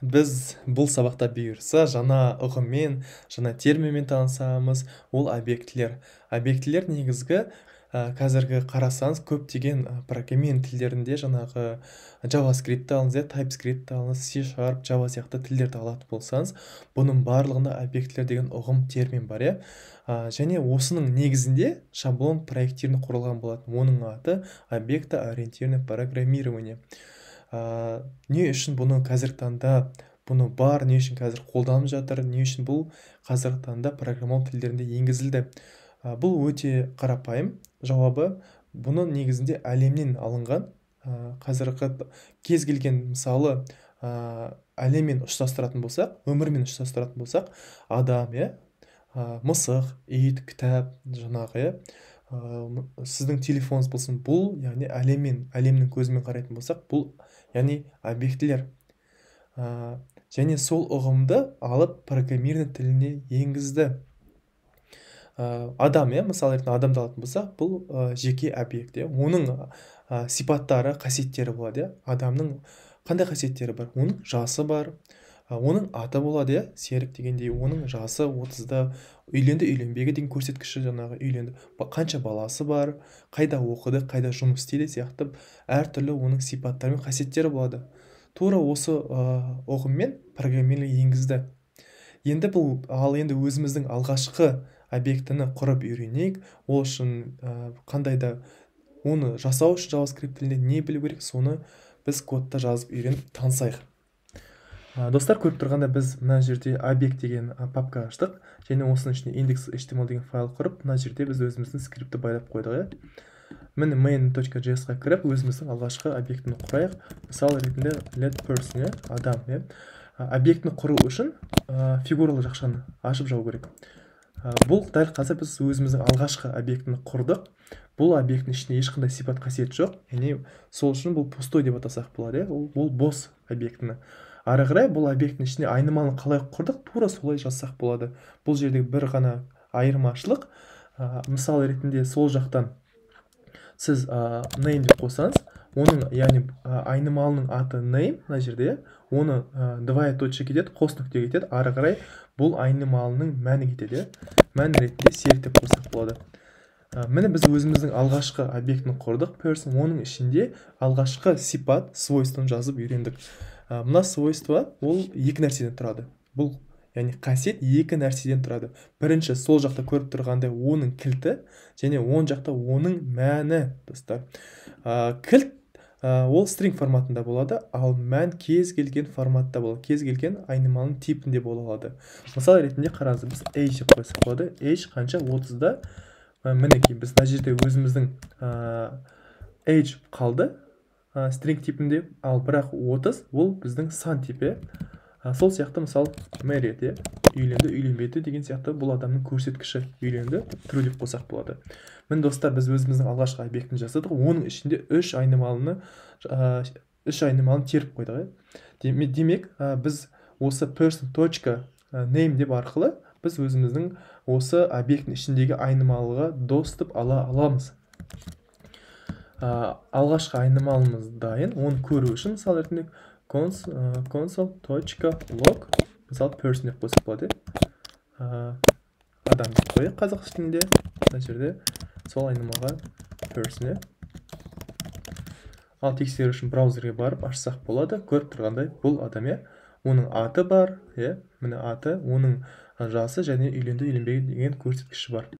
Біз бұл сабақта, бұйырса, жаңа ұғыммен, жаңа терминмен танысамыз. Ол объектілер. Объектілер негізгі қазіргі қарасаңыз, көптеген программирование тілдерінде, жаңағы JavaScript алыңыз, иә, TypeScript алыңыз, C#, Java сияқты тілдерді алатын болсаңыз, бұның барлығында объектілер деген ұғым, термин бар, иә. Және осының негізінде шаблон проектирование құрылған болатын. Оның аты объектно-ориентированное программирование. Не үшін бұны қазіргі таңда, бұны бар, не үшін қазір қолданып жатыр, не үшін бұл қазіргі таңда программалау тілдерінде енгізілді? Бұл өте қарапайым жауабы: бұны негізінде әлемнен алынған. Қазіргі кез келген, мысалы, әлеммен ұштастыратын болсақ, өмірмен ұштастыратын болсақ, адам, иә, мысық, ит, кітап, жаңағы, иә, сіздің телефоныңыз болсын, бұл, яғни, әлеммен, әлемнің көзімен қарайтын болсақ, бұл, яғни, объектілер. Және сол ұғымды алып, программирование тіліне енгізді. Адам, иә, мысалы ретінде адамды алатын болсақ, бұл жеке объект, иә. Оның сипаттары, қасиеттері болады, иә. Адамның қандай қасиеттері бар? Оның жасы бар, оның аты болады, иә, Серік дегендей, оның жасы 30-да, үйленді, үйленбегі деген көрсеткіші, жаңағы үйленді, қанша баласы бар, қайда оқыды, қайда жұмыс істейді сияқты әртүрлі оның сипаттары мен қасиеттері болады. Тура осы ұғыммен программирование енгізді. Енді бұл, ал енді өзіміздің алғашқы объектіні құрып үйренейік. Ол үшін қандай да, оны жасау үшін JavaScript тілінде не білу керек, соны біз кодта жазып үйреніп, танысайық. Достар, көріп тұрғанда, біз мына жерде объект деген папка аштық және осының ішінде index.html деген файл құрып, мына жерде біз өзіміздің скриптті байлап қойдық, иә. Міне, main.js-ға кіріп, өзіміздің алғашқы объектіні құрайық. Мысал ретінде let person, иә, адам, иә. Объектіні құру үшін фигуралы жақшаны ашып жабу керек. Бұл дәл қазір біз өзіміздің алғашқы объектіні құрдық. Бұл объектінің ішінде ешқандай сипат, қасиет жоқ, яғни сол үшін бұл пустой деп атасақ болады, иә, ол бос объектіні. Ары қарай бұл объектінің ішінде айнымалыны қалай құрдық, тура солай жазсақ болады. Бұл жердегі бір ғана айырмашылық, мысал ретінде сол жақтан сіз name деп қойсаңыз, оның, яғни, айнымалының аты name мына жерде, оны двоеточие кетеді, қос нүкте кетеді, ары қарай бұл айнымалының мәні кетеді, иә. Мән ретінде Серік деп қойсақ болады. Міне, біз өзіміздің алғашқы объектіні құрдық, person. Оның ішінде алғашқы сипат, свойствоны жазып үйрендік. Мына свойство, ол екі нәрседен тұрады. Бұл, яғни, қасиет екі нәрседен тұрады. Бірінші, сол жақта көріп тұрғандай, оның кілті және оң жақта оның мәні. Достар, кілт ол string форматында болады, ал мән кез келген форматта болады, кез келген айнымалының типінде бола алады. Мысал ретінде, қараңыз, біз age деп қойсақ болады. Age қанша? 30-да. Мінекей, біз мына жерде өзіміздің age қалды string типінде, ал бірақ 30 ол біздің сан типі. Сол сияқты, мысалы, married, иә, үйленді, үйленбеді деген сияқты, бұл адамның көрсеткіші. Үйленді, true деп қойсақ болады. Міне, достар, біз өзіміздің алғашқы объектіні жасадық. Оның ішінде үш айнымалыны теріп қойдық, иә. Демек, біз осы person точка name деп арқылы біз өзіміздің осы объектінің ішіндегі айнымалыға доступ ала аламыз. Алғашқы айнымалымыз дайын. Оны көру үшін, мысал ретінде, console точка log, мысалы, person деп қойсақ болады, иә, адам деп қояйық қазақ тілінде. Мына жерде сол айнымалыға person, иә. Ал тексеру үшін браузерге барып ашсақ болады. Көріп тұрғандай, бұл адам, иә, оның аты бар, иә, міне, аты, оның жасы және үйленді, үйленбеген деген көрсеткіші бар.